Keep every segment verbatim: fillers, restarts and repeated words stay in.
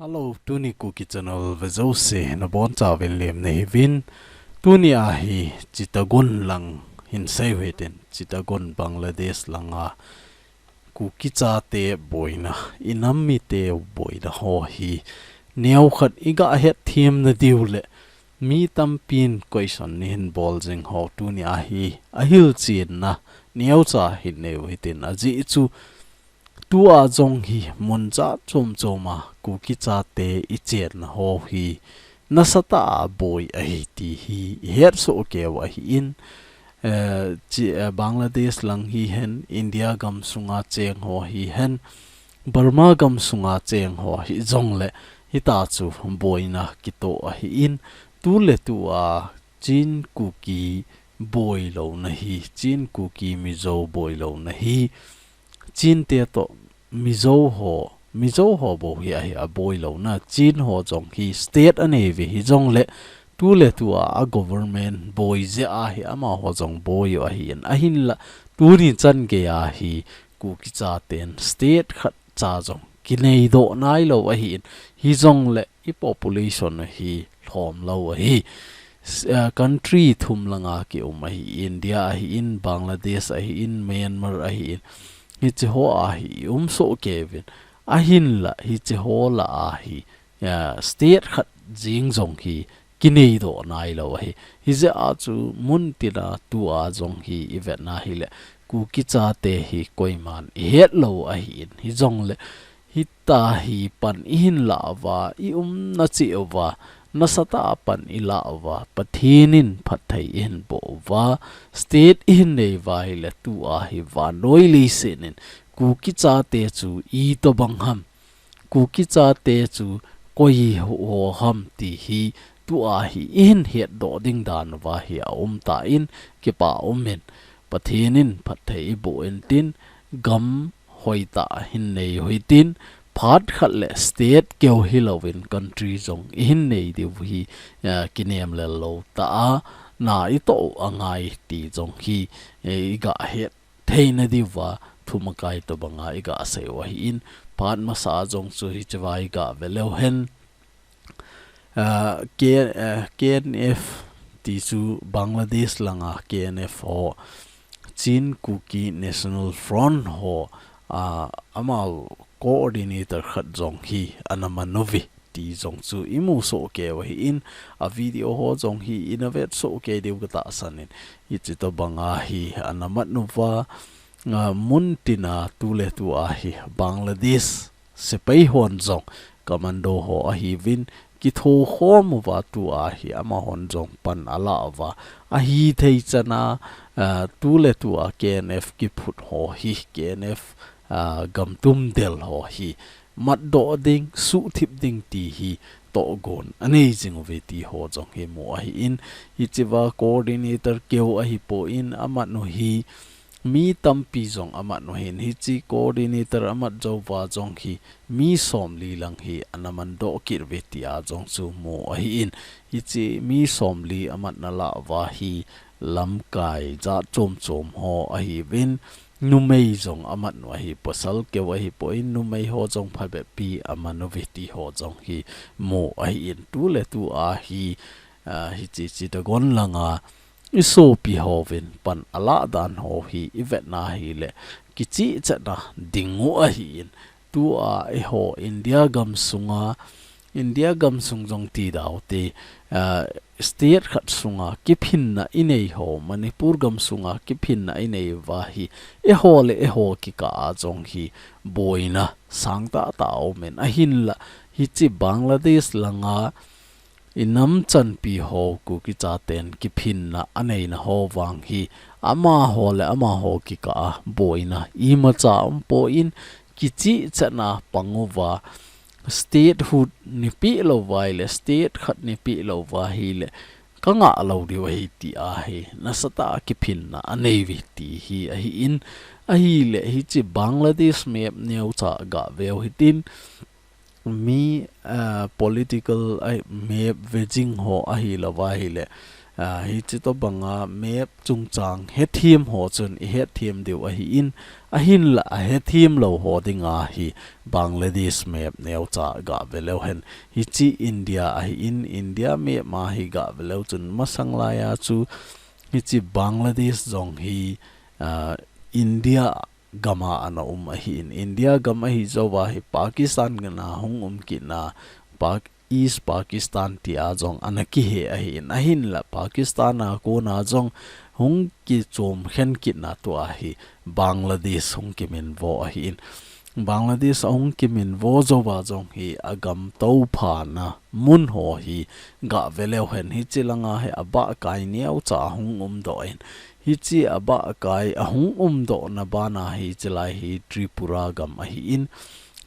Hello, tuni Kuki Channel vejouse nabonchauvin lemna hiuvin. Tuni ahi Chittagong lang hinsei uhitin, Chittagong Bangladesh langa Kuki chate boina, inam mite boina ho hi neokhat iga hetthem nadiu le mi tampin question neihin bol jing ho tuni ahi ahilchenna neocha hin neiu hitin, ajeh chu tua jong hi mun jat chom choma Kuki chate ichenna ho hi nasatah a boi ahi ti hi ihetsoh keiu ahin, eh, chi, eh, Bangladesh lang hihen, India gamsunga cheng ho hihen, Burma gamsunga cheng ho hijongle hitachu boina kitoh ahin, tuletua Chin Kuki boilouna hi, Chin Kuki Mizo boilouna hi, Chinte toh Mizo ho, Mizo ho bou hi ahi aboilouna, Chin ho jong hi state aneiuve hijongle, tuletua a government boi jeh ahi amaho jong boiu ahin, ahinla tuni chan geiya hi Kuki chaten state khatcha jong kineidoh nailou ahin, hijongle i population hi lhomlou ahi. S-, eh, country thum langa kium ahi, India ahin, Bangladesh ahin, Myanmar ahin, hiche hoa hi iumsoh keiuvin, ahinla hiche ho lah a hi, eh, state khat jeng jong hi kineidoh nailou ahi. Hijeh a chu muntina tua jong hi ivetna hile Kuki chate hi koiman ihetlou ahin, hijongle hitahi pan ihin lauva, iumna cheh uva nasatah a pan ilah uva, Pathen in phatthei ihin boh uva, state ihin neiuva hile tua hi vannoi leiset in Kuki chate chu itobang ham, Kuki chate chu koi ho ham ti hi tua hi ihin hetdoh ding dan uva hi aumtan, kipa umin, Pathen in phatthei iboh intin, gam hoitah hin neiu hitin, phat khat le state keu hilouvin country jong ihin nei diu hi, eh, kinem lel lou tah a na itoh u angai ti jong hi, eh, iga hetthei nadiuva thumakai tobanga iga seiu ahin, phat masa jong chu hichea iga veleu hen. Ah, K-, ah, K N F ti chu Bangladesh langa K N F ho, Chin Kuki National Front ho, ah, amau coordinator khat jong hi ana man uve ti jong chu imusoh keiu ahin, a video ho jong hi ina vetsoh kei diu katahsan in, hiche tobanga hi ana man uva, ah, muntina tuletua hi Bangladesh sepai hon jong, commando ho ahiuvin, kithokhom uva tua hi amahon jong pan alah uva, ahithei chana, ah, tuletua K N F kiphut ho hi, K N F, ah, gamtum del ho hi matdoh ding, suhthip ding ti hi tohgon anei jing uve ti ho jong hi mu ahin, hichea coordinator keu ahipon, amat u hi mi tampi jong amat u hin, hiche coordinator amat jouva jong hi mi somli lang hi ana mandoh kit uve tia jong chu mu ahin, hiche mi somli amatna lah uva hi lamkai jat chom chom ho ahiuvin, numei jong amat u ahi, pasal keu ahipon, numei ho jong phabep pi aman uve ti ho jong hi mu ahin, tuletua hi, ah, hiche Chittagong langa isopi hovin pan alah dan ho hi ivetna hile kichehchetna dingu ahin, tua eiho India gamsunga, India gamsung jong ti daute, ah, state khat sunga kiphinna inei ho, Manipur gamsunga kiphinna inei uva hi, eiho le eiho kikah a jong hi boina sangtah tah aumin, ahinla hiche Bangladesh langa inam chanpi ho Kuki chaten kiphinna aneina ho vang hi, amaho le amaho kikah a boina imacha umpon, kichehchetna pang uva, statehood neipeh louva hile, state khat neipeh louva hile, kangah lou diu ahi tia hi nasatah a kiphinna aneiuve ti hi ahin, ahile hiche Bangladesh map neocha gaveu hitin, mi, ah, political, ah, map ve jing ho ahilouva hile, Ah, hichi tobanga map chungchang hethem ho chun ihethem diu ahin, ahinla ahethem lou ho dinga hi Bangladesh map neocha gave leu hen. Hichi India ahin, India map ma hi gave leu chun masang laiya chu hichi Bangladesh jong hi, ah, India gama ana um ahin, India gam ahi jouva hi Pakistan gam a hung um kitna, Pak-, East Pakistan tia jong ana kihe ahin, ahinla Pakistan a kona jong hung kichom khen kitna tua hi Bangladesh hung kiminvo ahin. Bangladesh ahung kiminvo jouva jong hi agam tophana mun ho hi gave leu hen, hichi langa hi abahkai neocha ahung umdoh in, hichi abahkai ahung umdohna bana hichi lai hi Tripura gam ahin,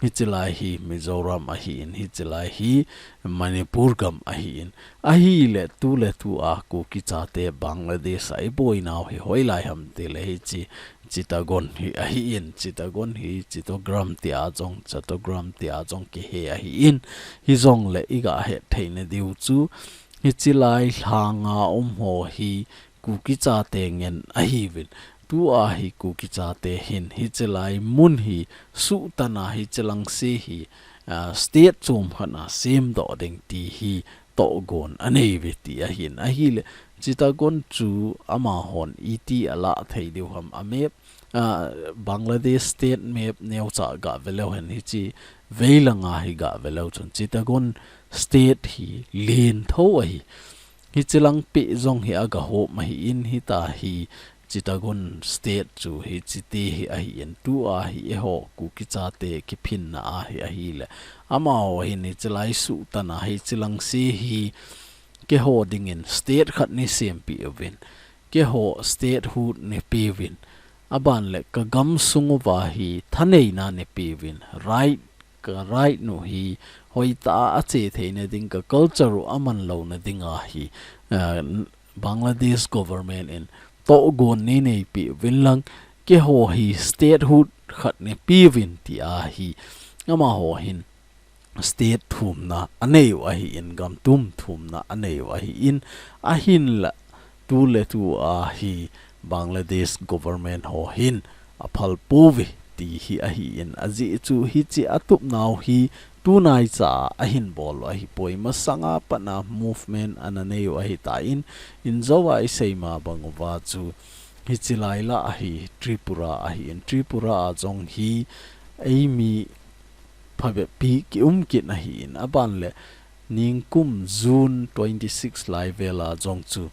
hichi lai hi Mizoram ahin, hichi lai hi Manipur gam ahin. Ahile tu le tua Kuki chate Bangladesh a iboinau hi hoilai ham tile hichi Chittagong hi ahin, Chittagong hi Chittagong tia jong, Chattogram tia jong kihe ahin. Hijongle igahet theina diu chu hichi lai lhanga um ho hi Kuki chate ngen ahiuvin. Tua hi Kuki chate hin hichi lai mun hi suhtana hichi lang se hi, ah, state chom khatna semdoh ding ti hi tohgon aneiuve ti ahin. Ahile Chittagong chu amahon iti alah thei diu ham a map, ah, Bangladesh state map neocha gave leu hen hichi veilanga hi gave leu chun Chittagong state hi lentho ahi. Hichi lang peh jong hi agahom ahin, hita hi Chittagong state chu hichi te hi ahin, tua hi eiho Kuki chate kiphinna ahi ahile. Amaho hin hichi lai suhtana hichi lang se hi keiho dingin state khat neisempeh uvin, keiho statehood neipeuvin, aban le kagam sung uva hi thaneina neipeuvin, right, ka right nu hi hoitah a ache theina ding, ka culture u aman louna dinga hi, ah, Bangladesh government in tohgon neinei peuvin lang, keiho hi statehood khat neipeuvin tia hi amaho hin state thumna aneiu ahin, gam tum thumna aneiu ahin, ahinla tu le tua hi Bangladesh government ho hin aphal pouve ti hi ahin, ajeh chu hichi atupnau hi tunaicha ahin bol u ahipoi, masanga patna movement ana neiu ahitan, injouva isei ma bang uva chu hichi lai lah hi Tripura ahin, Tripura a jong hi eimi phabep pi kium kit ahin, aban le ningkum June twenty six lai vela jong chu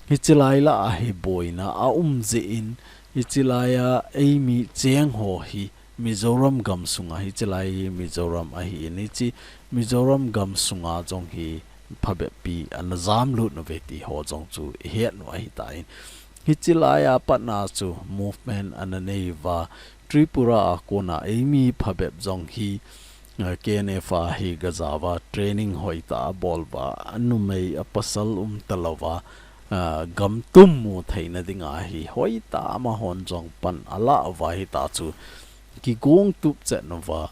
hichi lai lah a hi boina aum jeh in, hichi laiya eimi cheng ho hi Mizoram gam sunga hichi lai hi Mizoram ahin, hichi Mizoram gam sunga jong hi phabep pi ana jamlut uve ti ho jong chu ihet u ahitan, hichi laiya patna chu movement ana neiuva, Tripura a kona eimi phabep jong hi, eh, K N F a hi gajao va, training hoitah a bol uva, anumei apasal umta lou va, ah, gam tum mu theina dinga hi hoitah a amahon jong pan alah uva, hita chu kigong tup chet uva,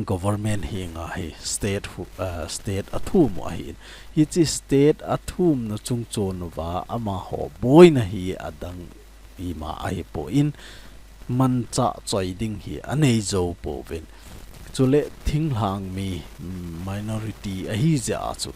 government henga hi state hu-, ah, state athum u ahin. Hichi state athumna chungchon uva amaho boina hi adang ima ahipon, manchah choi ding hi anei jou pouvin. Chule thinglhang mi, mm, minority ahi jeh a chu,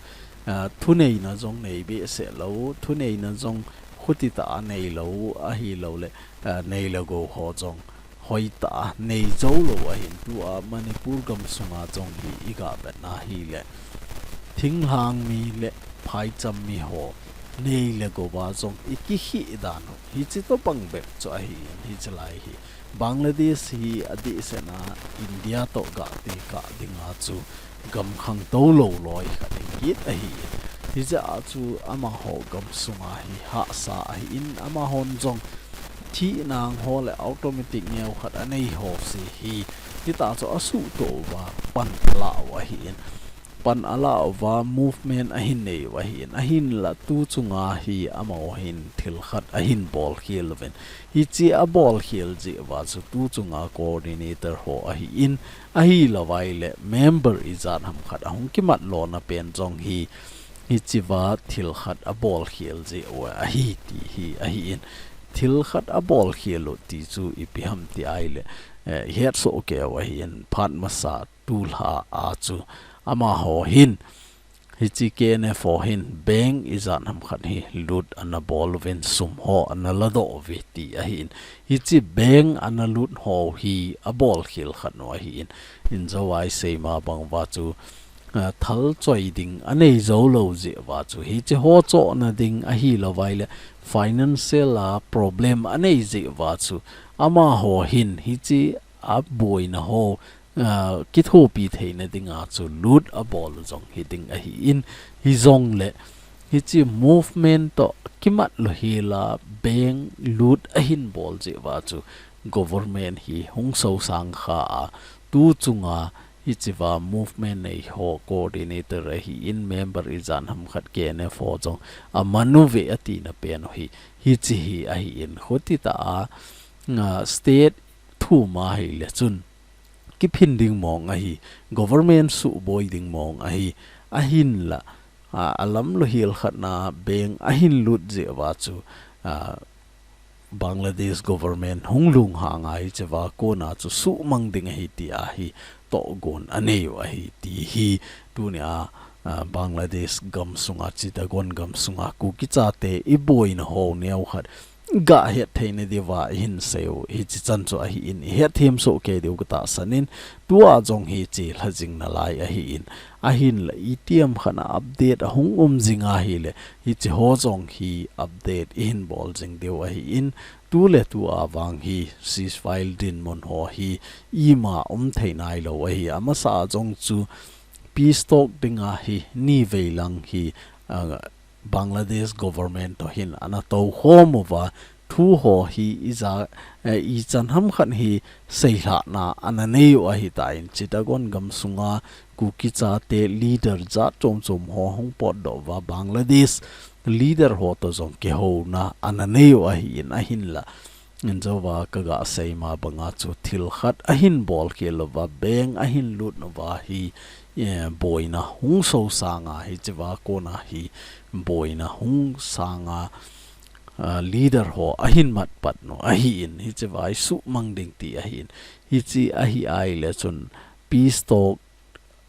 ah, thuneina jong nei behseh lou, thuneina jong khuti tah a nei lou, ahilouleh, ah, nei le gou ho jong hoitah a nei jou lou ahin, tua Manipur gam sunga jong hi iga vet na hile, thinglhang mi le phaicham mi ho nei le gou a jong ikikhih dan u hichi tobang bep chu ahin, hichi lai hi Bangladesh hi adehset a India toh gah tekah dinga chu gam khangtou lou loi khat ahi kit ahi. Hijeh a chu amaho gam sunga hi hahsa ahin, amahon jong thih nang ho le automatic neo khat anei ho se hi, hita chu asuhtoh uva pan alah u ahin, pan alah uva movement ahin nei u ahin, ahinla tu chunga hi amaho hin thil khat ahin bolkhel uvin. Hichi abolkhel jeh uva chu tu chunga coordinator ho ahin, ahilouva ahile member ijat ham khat ahung kimat lona pen jong hi hichea thil khat abol khel jeh u ahi ti hi ahi in. Thil khat abol khel u ti chu ipi ham ti ahile, eh, ihet soh kei u ahi in, phat masa tulha a chu amaho hin, hiche K N F ho hin bank ijat ham khat hi lut ana bol uvin sum ho ana ladoh uve ti ahi in. Hiche bank ana lut ho hi abol khel khat u ahi in. Injo a isei ma bang uva chu, ah, thal choi ding anei jou lou jeh uva chu, hiche ho chohna ding ahilou vai le financial a problem anei jeh uva chu, amaho hin hiche aboina ho, ah, kithopi theina dinga chu lut abol u jong hi ding ahi in, hijongle hiche movement toh kimat lou hela bank lut ahin bol jeh uva chu government hi hung sosang kha a, tu chunga hichea movement nei ho coordinator ahi in, member ijat ham khat K N F ho jong aman uve atina pen u hi, hiche hi ahi in, khuti tah a, ah, state thum ahile chun kiphin ding mong ahi, government suboi ding mong ahi, ahinla, ah, alam lou hel khat na bank ahin lut jeh uva chu, ah, Bangladesh government hung lunghang a hichea kona chu suhmang ding ahi ti ahi tohgon anei u ahi ti hi tunia, ah, Bangladesh gam sunga, Chittagong gam sunga Kuki chate iboina ho neo khat gah het theina diuva ihin sei u hichi chan chu ahi in, ihet them soh kei diu katahsan in, tua jong hi chelha jing nalai ahi in, ahinla itiham khat na update ahung um jing ahile, hiche ho jong hi update ihin bol jing diu ahi in, tuletu a vang hi ceasefire dinmun ho hi ima um thei nailou ahi, amasa jong chu peace talk dinga hi nivei lang hi, ah, Bangladesh government toh hin ana toukhom uva, thu ho hi ija, eh, ichan ham khat hi seilhahna ana nei u ahitan, Chittagong gam sunga Kuki chate leader jat chom chom ho hung potdoh uva, Bangladesh leader ho toh jong kihouna ana nei u ahi in, ahinla, injo a kagah sei ma banga chu thil khat ahin bol khel uva, bank ahin lut uva hi, eh, boina hung sosang a, hichea kona hi boina hung sang a, ah, leader ho ahin mat pat u ahi in, hichea isuhmang ding ti ahi in, hiche ahi ahile chun peace talk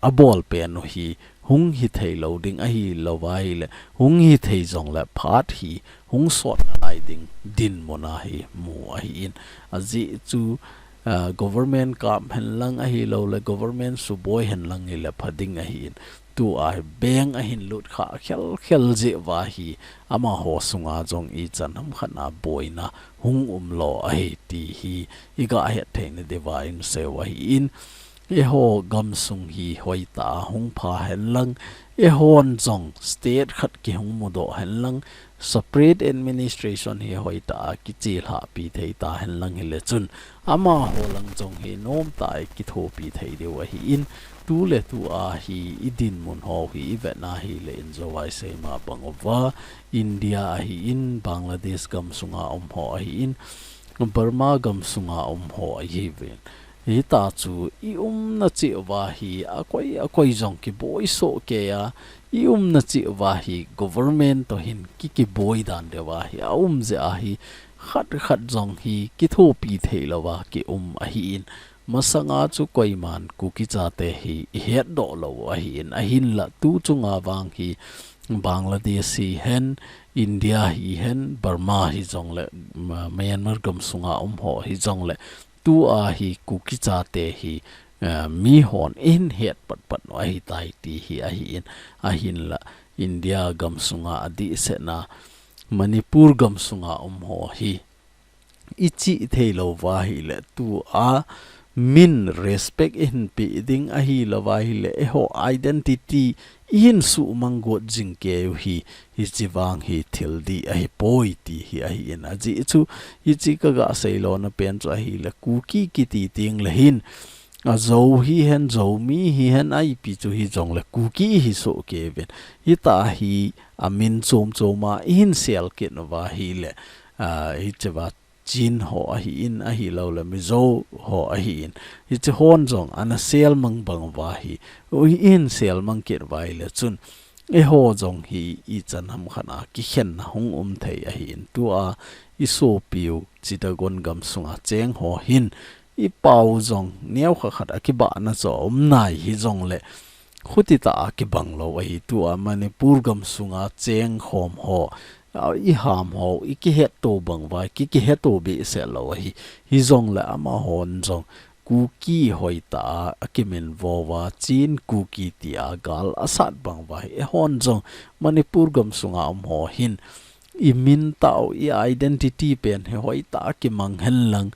abol pen u hi hung hithei lou ding ahilou va ahile, hung hithei jongle phat hi hung sot nalai ding dinmun a hi mu ahi in. Ajeh chu, ah, government kap hen lang ahilou le, government suboi hen lang hile pha ding ahi in. Tua hi bank ahin lut kha khel khel jeh uva hi amaho sunga jong ichan ham khat na boina hung um lou ahi ti hi igah het theina diuva isei u ahi in. Eiho gamsung hi hoitah a hung pha hen lang, eihon jong state khat kihung mudoh hen lang, separate administration hi hoitah a kichelhahpi thei ta hen lang hile chun, amaho lang jong hi nomtah a kithopi thei diu ahi in, tuletu a hi idinmun ho hi ivet na hile injo a isei ma bang uva, India ahi in, Bangladesh gamsunga um ho ahi in, Burma gamsunga um ho ahi uvin. Hita chu i umna cheh uva hi akoi, akoi jong kiboi soh kei a, i umna cheh uva hi government toh hin ki, kiboi dan deuva hi aum jeh a hi khat khat jong hi kithopi thei louva ki um ahi in. Masanga chu koiman Kuki chate hi ihetdoh lou ahi in, ahinla tu chunga vang hi Bangladesh hihen, India hihen, Burma hijongle, Ma-, Myanmar gamsunga um ho hijongle, tua hi Kuki chate hi, eh, mihon eihin het patpat u ahitai ti hi ahi in, ahinla India gamsunga adehset na Manipur gamsunga um ho hi ichih thei louva ahile, tua min respect ihin pe ding ahilou va ahile, eiho identity ihin suhmang got jing kei u hi, hichi vang hi thil dih ahipoi ti hi ahi in. Ajeh chu, hichi kagah seilona pen chu ahile, Kuki kiti tengle hin, a Zo hihen, Zomi hihen, a ipi chu hijongle Kuki ihi soh kei uvin. Hita hi amin chom chom a ihin sel kit uva ahile, a, hichea Chin ho ahi in, ahilouleh Mizo ho ahi in. Hichi hon jong ana sel mang bang uva hi, u ihin sel mang kit uva ahile chun, eiho jong hi ichan ham khat a kikhenna hung um thei ahin, tua isopiu Chittagong gamsunga cheng ho hin ipau jong neokha khat a kibahna chu aum nai hijongle, khuti tah a kibang lou ahi. Tua Manipur gamsunga cheng khom ho, a, iham ho, ikihetto bang uva, ki, kihetto behseh lou ahi. Hijongle amahon jong Kuki hoitah a akiminvo uva, Chin Kuki tia gal asat bang uva hi, eihon jong Manipur gamsunga um ho hin imin tah u, i identity pen hi hoitah a kimang henlang,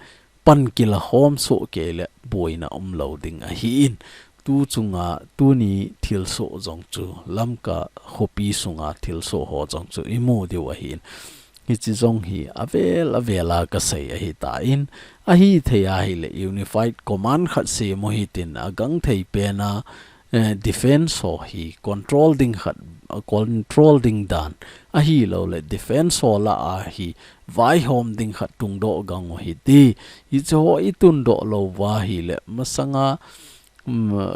pan kila khom soh kei le boina um lou ding ahin. Tu chunga tuni thilsoh jong chu, Lamka khopi sunga thilsoh ho jong chu imu diu ahin. Hichi jong hi avel avel a kasei ahitan, ahithei ahile Unified Command khat sem u hitin, agangthei pen a, eh, defense ho hi control ding khat, a control ding dan, ahilouleh defense ho lah a hi vaihom ding khat tungdoh gang u hite. Hichi ho itundoh lou uva ahile, masanga, um,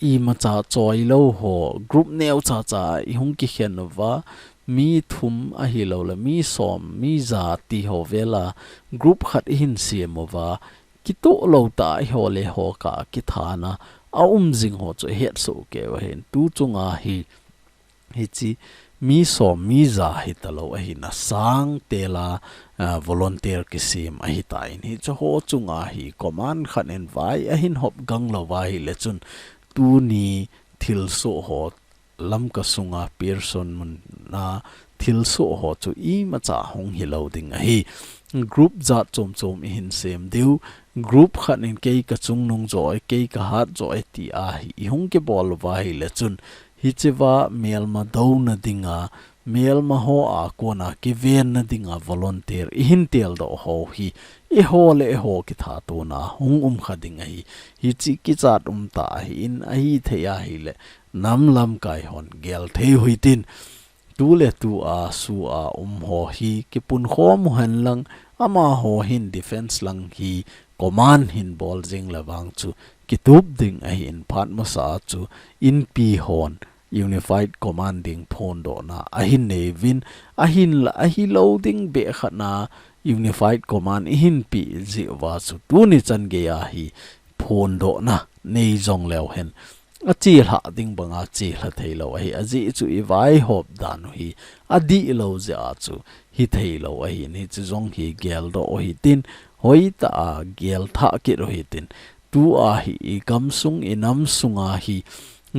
imacha choi lou ho, group neocha cha ihung kikhen uva, mi thum ahilouleh mi som, mi ja ti ho vel a group khat ihin sem uva, kitoh lou tah a eiho le eiho kah a kithana aum jing ho chu ihetsoh kei u ahin. Tu chunga hi, hichi mi som, mi ja hitalou ahin, asang tel a, ah, volunteer kisem ahitan, hichi ho chunga hi command khat in vai ahin hop gang lou uva ahile chun, tuni thilsoh ho, Lamka sunga Pearson mun a thilsoh ho chu imacha hung hilou ding ahi. Group jat chom chom ihin sem diu, group khat in kei kachungnung jo e, kei kahat jo e tia hi ihung kibol uva ahile chun, hichi uva melma douna dinga, melma ho a kona kivenna dinga volunteer ihin teldoh ho hi, eiho le eiho kithatona hung um kha ding ahi. Hichi kichat um tah ahin, ahithei ahile nam lamkai hon gel thei u hitin, tu le tu a SoO a um ho hi kipunkhom u henlang, amaho hin defense lang hi command hin bol jing le vang chu kitup ding ahin, phat masa a chu Inpi hon Unified Command ding phondohna ahin nei uvin, ahinla, ahilou ding beh khat na Unified Command ihin pe jeh uva chu tuni chan gei a hi phondohna nei jong leu hen, achelhah ding banga chelha theilou ahi. Ajeh chu ivaihop dan u hi adihlou jeh a chu hithei lou ahin, hichi jong hi geldoh u hitin, hoitah a gelthah kit u hitin, tua hi igamsung inam sunga hi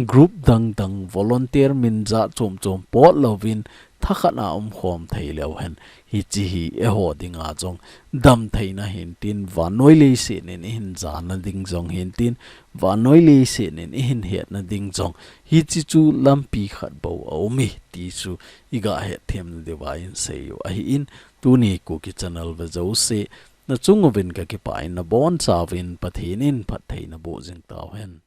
group dang dang volunteer min jat chom chom pot louvin thakhat a umkhom thei leu hen, hichi hi eiho dinga jong damtheina hintin, vannoi leiset in ihin jana ding jong hintin, vannoi leiset in ihin hetna ding jong hichi chu lampi khat bou aum e ti chu iga hetthem na diuva insei u ahin, tuni Kuki Channel ve jouse, nachung uvin kakipah in, nabonchauvin Pathen in phattheina boh jing tauhen.